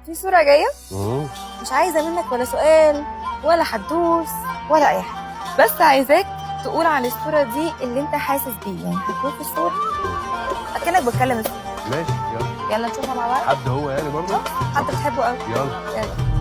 في صوره جايه، مش عايزه منك ولا سؤال ولا حدوث ولا اي حاجه، بس عايزاك تقول عن الصورة دي اللي انت حاسس بيه. يعني هتشوف الصورة اكنك بتكلم الصوره. ماشي، يلا. يلا نشوفها مع بعض. حد هو يعني برضه؟ حد بتحبه قوي. يلا. يلا.